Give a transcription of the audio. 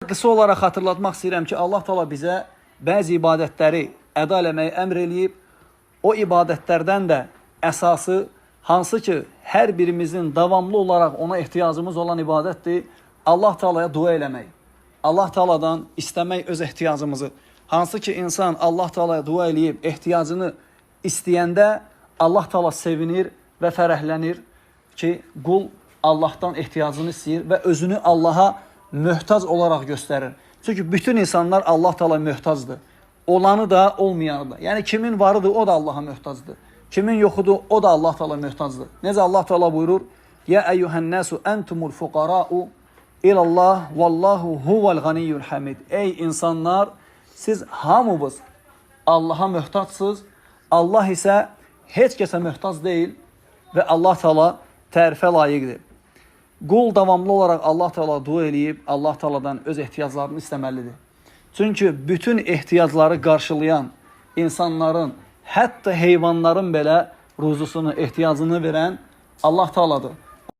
Qısa olaraq xatırlatmaq istəyirəm ki, Allah Taala bizə bəzi ibadətləri əda eləməyi əmr eləyib. O ibadətlərdən də əsası hansı ki, hər birimizin davamlı olaraq ona ehtiyacımız olan ibadətdir, Allah Taalaya dua eləmək. Allah Taaladan istəmək öz ehtiyacımızı. Hansı ki, insan Allah Taalaya dua eləyib ehtiyacını istəyəndə Allah Taala sevinir və fərəhlənir ki, qul Allahdan ehtiyacını istəyir və özünü Allaha möhtac olaraq göstərir. Çünki bütün insanlar Allah Taala möhtacdır. Olanı da, olmayanı da. Yəni kimin varıdır, o da Allaha möhtacdır. Kimin yoxudur, o da Allah Taala möhtacdır. Necə Allah Taala buyurur? Ya eyyuhen-nasu entumul fuqara'u ilallah vallahu huvel ganiyyul hamid. Ey insanlar, siz hamınız Allaha möhtacsınız. Allah isə heç kəsə möhtac deyil və Allah Taala tərifə layiqdir. Qul davamlı olaraq Allah Taala dua eləyib, Allah Taaladan öz ehtiyaclarını istəməlidir. Çünki bütün ehtiyacları qarşılayan insanların, hətta heyvanların belə ruzusunu, ehtiyacını verən Allah Taaladır.